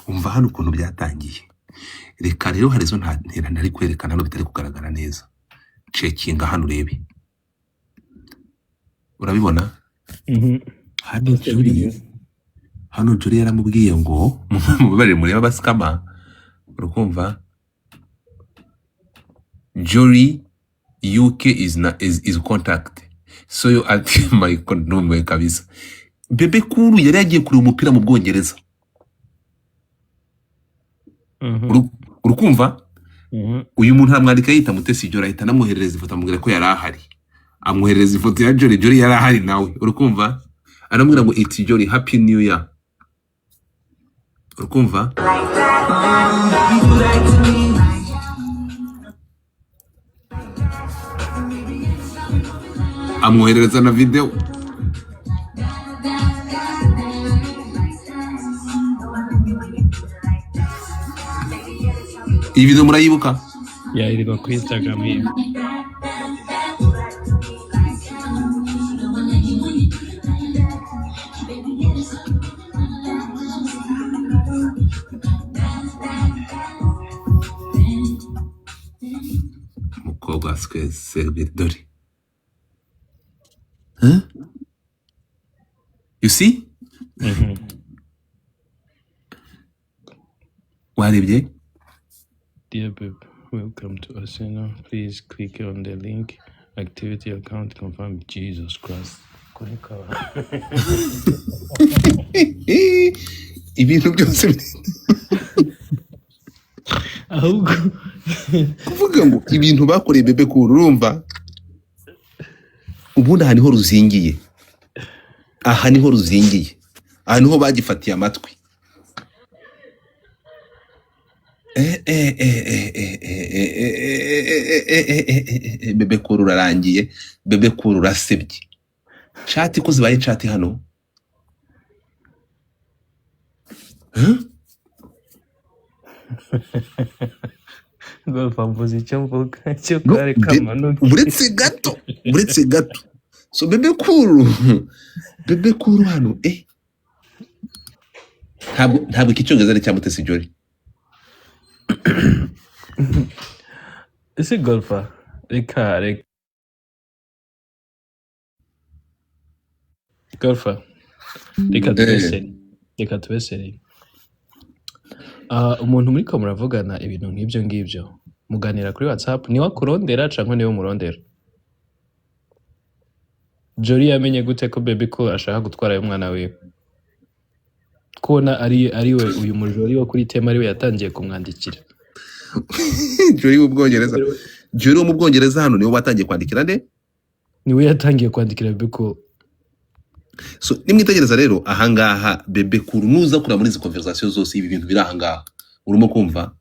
Umva hano ukuntu byatangiye. Reka rero hari izo ntera ntari kwerekana hano bitari kugaragara neza. Cekinga hano urebe, urabibona? Mhm. Hano What's the Jolly, video? hano Jolly yaramubwiye ngo mubabarire murebe abasikama, urukumva Jolly UK is na, is contact so you at my numiwe kabisa. Bebe Cool yari yagiye kureba umupira mu Bwongereza. Mhm. Urukumva? Mhm. Uyu muntu aramwandika yita Mutesi Jolly, ahita anamwoherereza ifoto amubwira ko yari ahari, amwoherereza ifoto ya Jolly. Jolly yari ahari nawe, urukumva? Aramubwira ngo "It's Jolly, happy new year." Urukumva? Amwoherereza na video. Iyi video murayibuka? Yeah, iri kuri Instagram yiwe. Umukobwa wa dore. Huh? You see? Mhm. Warebye? Dear babe, welcome to Arsenal. Please click on the link. Activity account confirm. Jesus Christ. Kureka. Ibintu byose Ahubwo kuvuga ngo ibintu bakoreye Bebe Cool, urumva ubundi aha niho ruzingiye, aha niho ruzingiye, aha niho bagifatiye amatwi. Bebe Cool urarangiye, Bebe Cool urasebye. Chat ko zibaye chat hano? Huh? Golf mvuze icyo mvuga cyo No, kare kamanuke. Uretse gato, uretse gato. So Bebe Cool, Bebe Cool hano ntabwo iki cyongereza ari icya Mutesi Jolly. Ese Golfa, reka reka Golfa, reka tubesere, reka tubesere. Umuntu muriko muravugana ibintu nk'ibyo ngibyo muganira kuri WhatsApp, niwe akurondera canke niwe murondera? Jolly yamenye gute ko Bebe Cool ashaka gutwara umwana wiwe? Kubona ari we uyu mujori wo kuri tema ari we yatangiye kumwandikira. Jolly w'Ubwongereza, Jolly wo mu Bwongereza hano niwe watangiye kwandikira nde? Niwe yatangiye kwandikira Bebe Cool. So nimwitegereza rero ahangaha Bebe Cool, nuza kureba muri izi conversation zose ibi bintu biri ahangaha, urimo kumva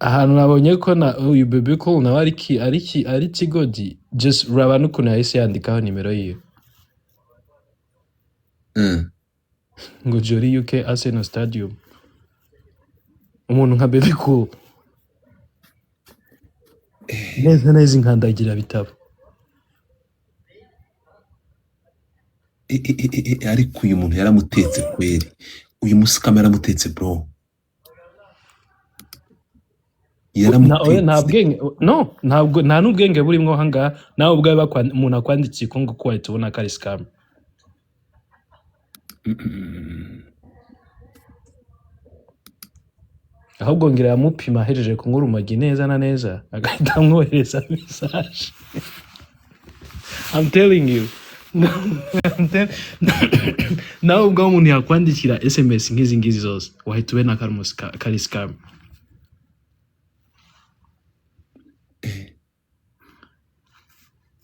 Ahantu nabonye ko na uyu Bebe Cool nawe ari kigodi, just raba n'ukuntu yahise yandikaho nimero yiwe ngo Jolly UK Arsenal Stadium. Umuntu nka Bebe Cool neza neza inkandagira bitabo. Ariko uyu muntu yaramutetse kweri, uyu musikama yaramutetse bro. Na oya, nta Yaramutetse. bwenge, no, ntabwo nta n'ubwenge burimwo ahangaha. Nawe ubwawe umuntu akwandikiye uko nguko wahita ubona ko ari scam. Ahubwo ngira yamupima ahejeje kunywa urumogi neza na neza agahita amwohereza message. I'm telling you. Nawe ubwawe umuntu yakwandikira SMS nk'izi ngizi zose wahita ubona ko ari scam.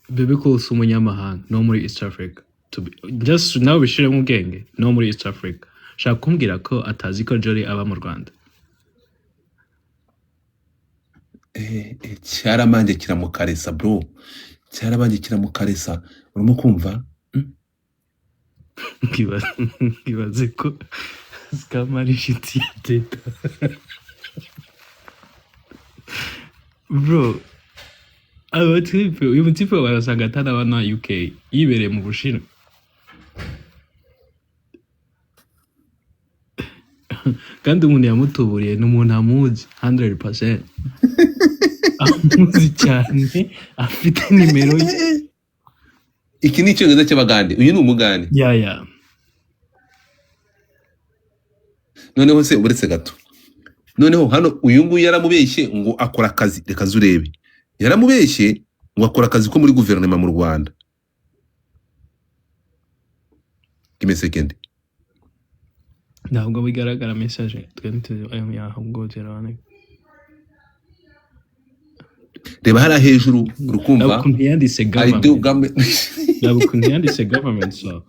Bebe Cool si umunyamahanga, no muri East Africa. Just nawe ubishiremo ubwenge, no muri East Africa. Shaka kumbwira ko atazi ko Jolly aba mu Rwanda? Cyaramanje kiramukaresa bro, cyarabanje kiramukaresa, urimo kumva? Nkibaze ko scam ari inshuti ya Teta. Bro, Abatipe, uyu mutipe barasanga ataraba na UK, yibereye mu Bushinwa. Kandi umuntu yamutuburiye ni umuntu amuzi 100%, amuzi cyane, afite nimero ye. Iki ni icyongereza cy'abagande, uyu ni umugande. Ya. Noneho se uretse gato, noneho hano uyu nguyu yaramubeshye ngo akora akazi, reka zurebe, yaramubeshye ngo akora akazi ko muri guverinoma mu Rwanda. Give me a second. Ntabwo bigaragara message twe ntituzi ayo ahubwo ziraboneka. Reba hariya hejuru urukumva. Ntabwo ukuntu yanditse I do government. Government. Ntabwo ukuntu yanditse government, so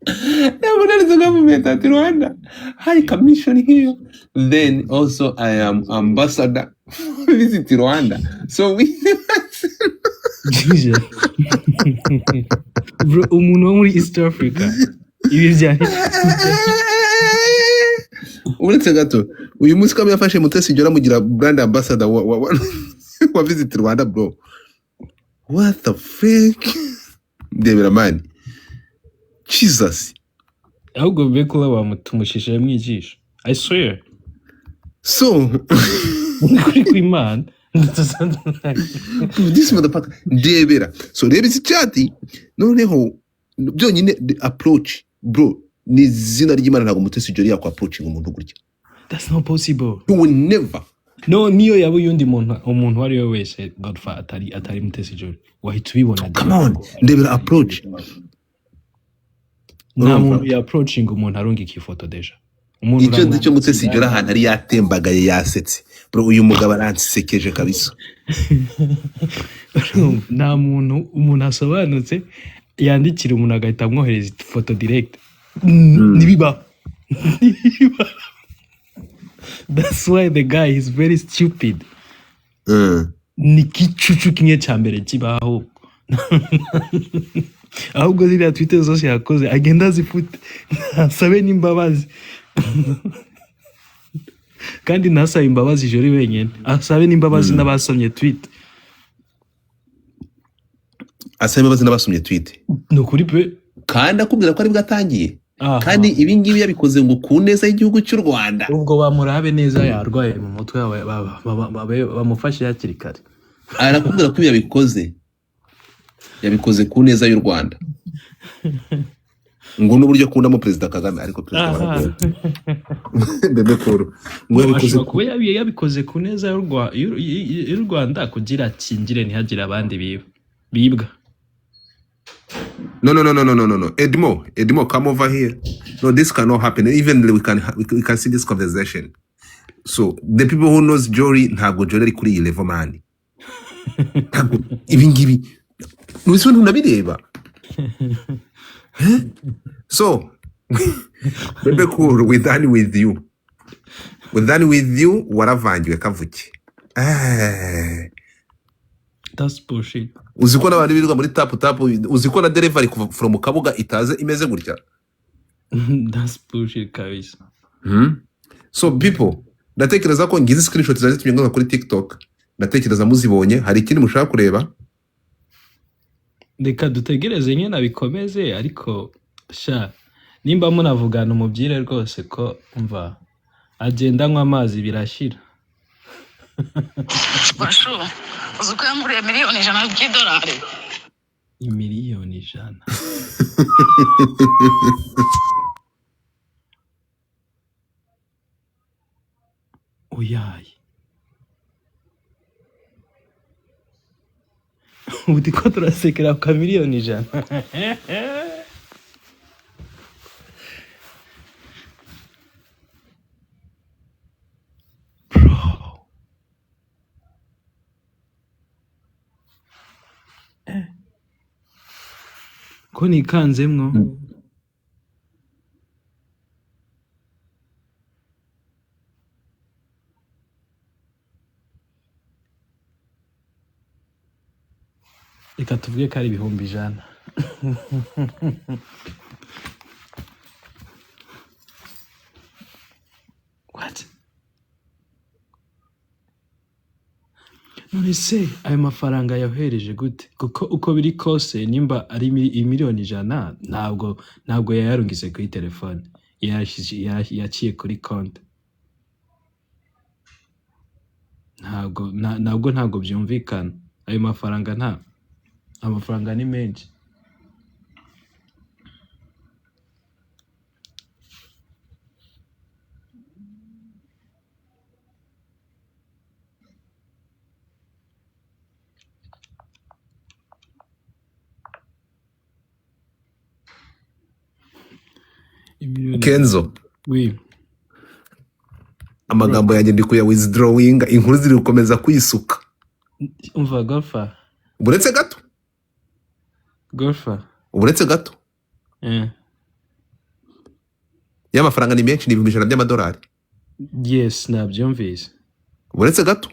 Yeah, but that is the government at Rwanda. High Commission here. Then also I am ambassador visit Rwanda. So we Jesus. Bro, umuntu wo muri East Africa ibi byari Uretse gato, uyu munsi ko yafashe Mutesi Jolly amugira brand ambassador wa visit Rwanda, bro. What the fuck? Ndebera man. Jesus. Ahubwo Bekula bamutumishije mu ijisho, I swear. So Kuri kw'Imana. This motherfucker, ndebera. So reba izi chat, noneho byonyine the approach, bro, ni izina ry'Imana, ntabwo Mutesi Jolly yakwa approaching umuntu gutya. That's not possible. You will never. No, niyo yaba uyundi muntu, umuntu uwo ari we wese, Godfather, atari Mutesi Jolly, wahita ubibona. Come on, ndebera approach. Nta Urumva? muntu ya approaching umuntu arungika ifoto déjà umuntu Icyo nzi cyo Mutesi uramwandikira. Jolly ahantu ari yatembagaye yasetse, bro, uyu mugabo aransekeje kabisa. Urumva, nta muntu, umuntu asobanutse yandikira umuntu agahita amwohereza ifoto direct. Ntibibaho. Ntibibaho. That's why the guy is very stupid. Ni igicucu kimwe cya mbere kibaho. Ahubwo ziriya tweet zose yakoze agenda azifute, ntasabe n'imbabazi, kandi ntasabe imbabazi Jolly wenyine, asabe n'imbabazi n'abasomye tweet. Asaba imbabazi n'abasomye tweet. Ni ukuri pe. Kandi akubwira ko aribwo atangiye. Aha. Kandi ibi ngibi yabikoze ngo ku neza y'igihugu cy'u Rwanda. Ubwo bamurabe neza, yarwaye mu mutwe, bamufashe hakiri kare. Arakubwira ko ibi yabikoze ku neza y'u Rwanda, ngo n'uburyo akundamo Perezida Kagame, ariko perezida baragoye. Bebe Cool ngo yabikoze Ashobora kuba yabikoze ku neza y'u Rwanda kugira akingire ntihagire abandi bibwa. No, no, no, no, no, no, no, no. Edmo, Edmo, come over here. No, this cannot happen. Even we can see this conversation. So the people who knows Jolly, ntabwo Jolly ari kuri iyi level, man. Ntabwo ibi ngibi nubise ntunabireba. So Bebe Cool, we done with you. We done with you. Waravangiwe kavuke. Eh. That's bullshit. Uzi ko n'abantu birirwa muri tap tap, uzi ko na delivery kuva from Kabuga itaze imeze gutya. That's bullshit kabisa. So people, ndatekereza ko ngize screenshot zaje zitumye ngaruka kuri TikTok. Ndatekereza muzibonye, hari ikindi mushaka kureba? Reka dutegereze nyine abikomeze, ariko sha nimba munavugana umubyire rwose ko mva agenda anywa amazi birashira. Bashu, uzi ko yanguriye 100 miliyoni by'idolari? 100 miliyoni. Oyaye, ubu turiko turasekera ku 100 miliyoni. Bro, ko nikanzemwo. Reka tuvuge ko ari 100,000. What? None None se ayo mafaranga yohereje gute? Kuko uko biri kose nimba ari 100,000,000, ntabwo yayarungitse kuri telefone, yaciye kuri konti. Ntabwo byumvikana. Ayo mafaranga, nta amafaranga ni menshi. 100,000,000. Kenzo. Oui. Bro. Amagambo yanjye ndi kuya withdrawing, inkuru ziri gukomeza kwisuka. Umva Golfa. Uretse gato. Golfa. Uretse gato. Y'amafaranga ni menshi, ni $100,000 by'amadolari. Yes, nabyumvise. Uretse gato.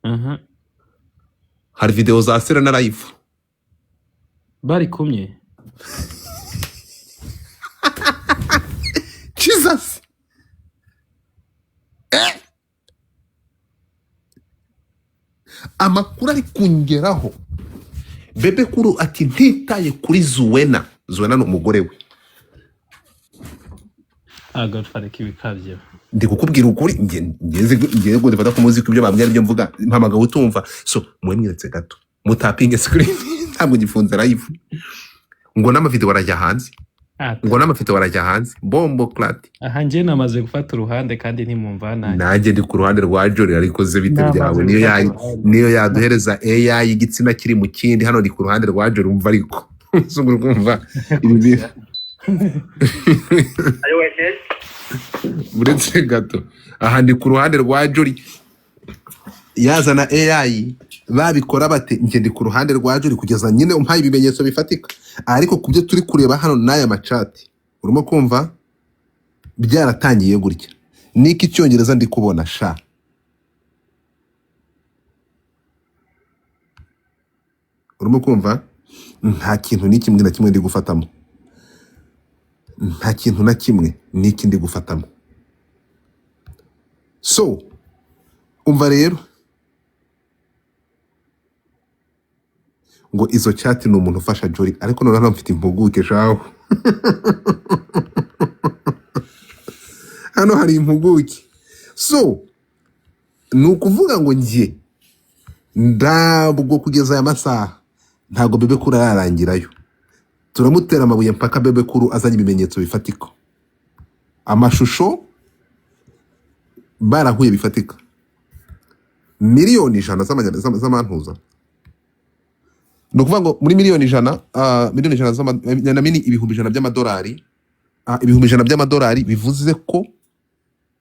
Aha. Hari video za Serena live. Bari kumwe. Jesus. Amakuru ari kungeraho. Bebe Kuru ati ntitaye kuri Zuwena. Zuwena ni umugore we. Ah, Golfa, reka ibikabyo. Ndi kukubwira ukuri, nge ngo ndifata ko muzi ko ibyo bambwira ibyo mvuga mpamagawe utumva. So mwe mwiretse gato. Mutapinge screen, ntabwo gifunze live. Ngo n'amavideo arajya hanze. Ngo n'amafoto barajya hanze. Bombo clat. Aha njye namaze gufata uruhande kandi ntimumva nanjye. Nanjye ndi ku ruhande rwa Jolly, ariko ze bite Namaze byawe niyo gufata ya uruhande. Niyo yaduhereza AI igitsina kiri mu kindi, hano ndi ku ruhande rwa Jolly, umva ariko. Uzungura kumva ibi bintu. Uretse gato. Aha ndi ku ruhande rwa Jolly. Yazana AI babikora bate, njye ndi ku ruhande rwa Jolly kugeza nyine umpaye ibimenyetso bifatika. Ariko ku byo turi kureba hano n'aya macati, urimo kumva byaratangiye gutya. Niki icyongereza ndi kubona sha. Urimo kumva nta kintu n'ikimwe na kimwe ndi gufatamo. Nta kintu na kimwe n'iki ndi gufatamo. So umva rero ngo izo chat ni umuntu ufasha Jolly, ariko noneho mfite impuguke shaho. Hano hari impuguke. So ni ukuvuga ngo njye ndabwo kugeza aya masaha ntabwo Bebe Kuru ararangirayo. Turamutera amabuye mpaka Bebe Kuru azanye ibimenyetso bifatika. Amashusho barahuye bifatika. 100,000,000 z'amantuza. Ni ukuvuga ngo muri 100,000,000, 100,000,000 na mini 100,000 by'amadolari, 100,000 by'amadolari bivuze ko